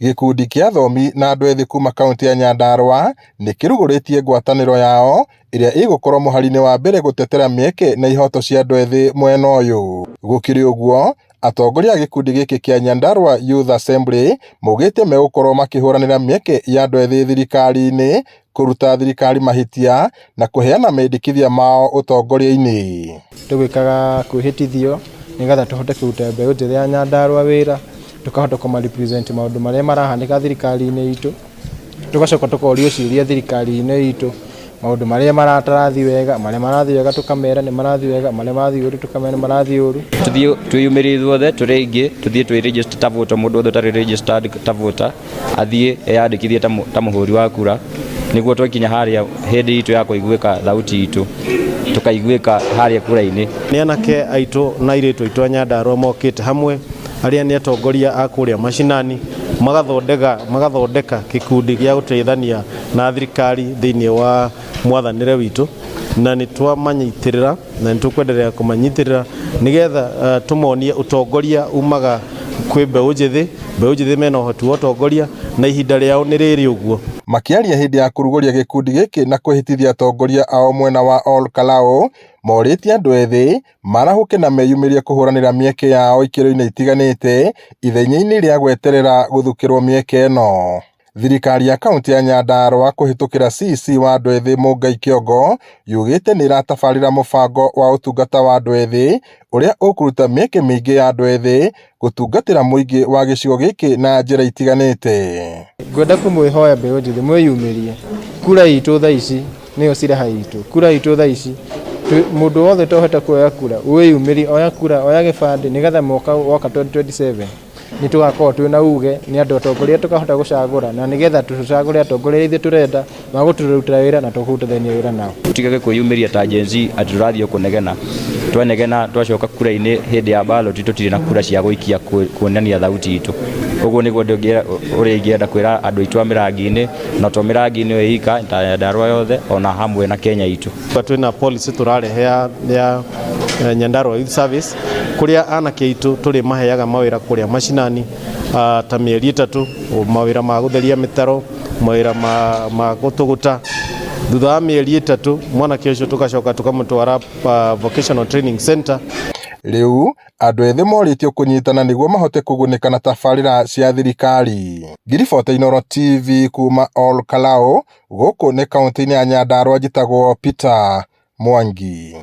Gĩkundi kĩa athomi na andũ ethĩ kuma kaũntĩ ya Nyandarua nĩ kĩrugũrĩtie ngwatanĩro yao ĩrĩa ĩgũkorwo mũhari-inĩ wa mbere gũtetera mĩeke na ihoto cia andũ ethĩ mwena ũyũ. Gũkĩrĩ ũguo, atongoria a gĩkundi gĩkĩ kĩa Nyandarua Youth Assembly maugĩte megũkorwo makĩhũranĩra mĩeke ya andũ ethĩ thirikari-inĩ, kũruta thirikari mahĩtia na kũheana mendekithia mao ũtongoria-inĩ. Tũgwĩkaga kwĩhĩtithio nĩgetha tũhote kũruta mbeũ njĩthĩ ya Nyandarua wĩra, tũkahota kũma represent maũndũ marĩa marahanĩka thirikari-inĩ itũ, tũgacoka tũkorio ciũria thirikari-inĩ itũ, maũndũ marĩa maratarathiĩ wega, marĩa marathiĩ wega tũkamera nĩ marathiĩ wega, marĩa marathiĩ ũru tũkamera nĩ marathiĩ ũru. Tuthiĩ twĩyumĩrie ithuothe tũrĩ aingĩ, tuthiĩ twĩ register ta voter, mũndũ wothe ũtarĩ registered ta voter athiĩ eyandĩkithie ta mũhũri wa kura, nĩguo twakinya harĩa hĩndĩ itũ ya kũiguĩka thauti itũ tũkaiguĩka harĩa kura-inĩ. Nĩ anake aitũ na airĩtu aitũ a Nyandarua mokĩte hamwe, arĩa nĩ atongoria a kũrĩa macinani, magathondeka gĩkundi gĩa gũteithania na thirikari thĩinĩ wa mwathanĩre witũ, na nĩ twamanyitĩrĩra na nĩ tũkwenderea kũmanyitĩrĩra nĩgetha tũmonie ũtongoria umaga kwĩ mbeũ njĩthĩ, mbeũ njĩthĩ mena ũhoti wa ũtongoria na ihinda rĩao nĩ rĩrĩ ũguo. Makĩaria hĩndĩ ya kũrugũria gĩkundi gĩkĩ na kwĩhĩtithia atongoria ao mwena wa Ol Kalou, morĩtie andũ ethĩ marahũke na meyumĩrie kũhũranĩra mĩeke yao ikĩro-inĩ itiganĩte ithenya-inĩ rĩa gweterera gũthukĩrwo mĩeke ĩno. Thirikari ya kaunti ya Nyandarua kũhĩtũkĩra CEC wa andũ ethĩ Mũngai Kĩongo yugĩte nĩ ĩratabarĩra mũbango wa ũtungata wa andũ ethĩ ũrĩa ũkũruta mĩeke mĩingĩ ya andũ ethĩ gũtungatĩra mũingĩ wa gĩcigo gĩkĩ na njĩra itiganĩte. Ngwenda kũmwĩhoya mbeũ njĩthĩ mwĩyumĩrie, kura itũ thaa ici nĩyo silaha itũ, kura itũ thaa ici mũndũ wothe tohete kuoya kura wĩyumĩrie, oya kura, oya gĩbandĩ nĩgetha mwaka woka 2027 nĩ tũgakorwo twĩna uge nĩ andũ atongoria tũkahota gũcagũra na nĩgetha tũcagũre atongoria ithuĩ tũrenda magũtũrutĩra wĩra na tũkũrutithania wĩra nao. Tũtigage kwĩyumĩria ta Gen Z atĩ tũrathiĩ kũnegena, twanegena twacoka kura-inĩ hĩndĩ ya ballot tũtirĩ na kura cia gũikia kuonania thauti itũ. Ũguo nĩguo ũrĩa ingĩenda kwĩra andũ aitũ a Mĩrangi-inĩ, na to Mĩrangi-inĩ ĩyo ika, ta Nyandarua yothe ona hamwe na Kenya itũ. Twĩna policy tũrarehe ya Nyandarua Youth Service kũrĩa anake aitũ tũrĩ maheaga mawĩra kũrĩa macinani ta mĩeri 3, mawĩra ma gũtheria mĩtaro, mawĩra ma gũtũgũta. Thutha wa mĩeri 3 mwanake ũcio tũgacoka tũkamũtwara vocational training center. Rĩu andũ ethĩ morĩtio kũnyitana nĩguo mahote kũgunĩka na tabarĩra cia thirikari. Ngiribota Inooro TV kuma Ol Kalou, gũkũ nĩ kaunti-inĩ ya Nyandarua, njĩtagwo Peter Mwangi.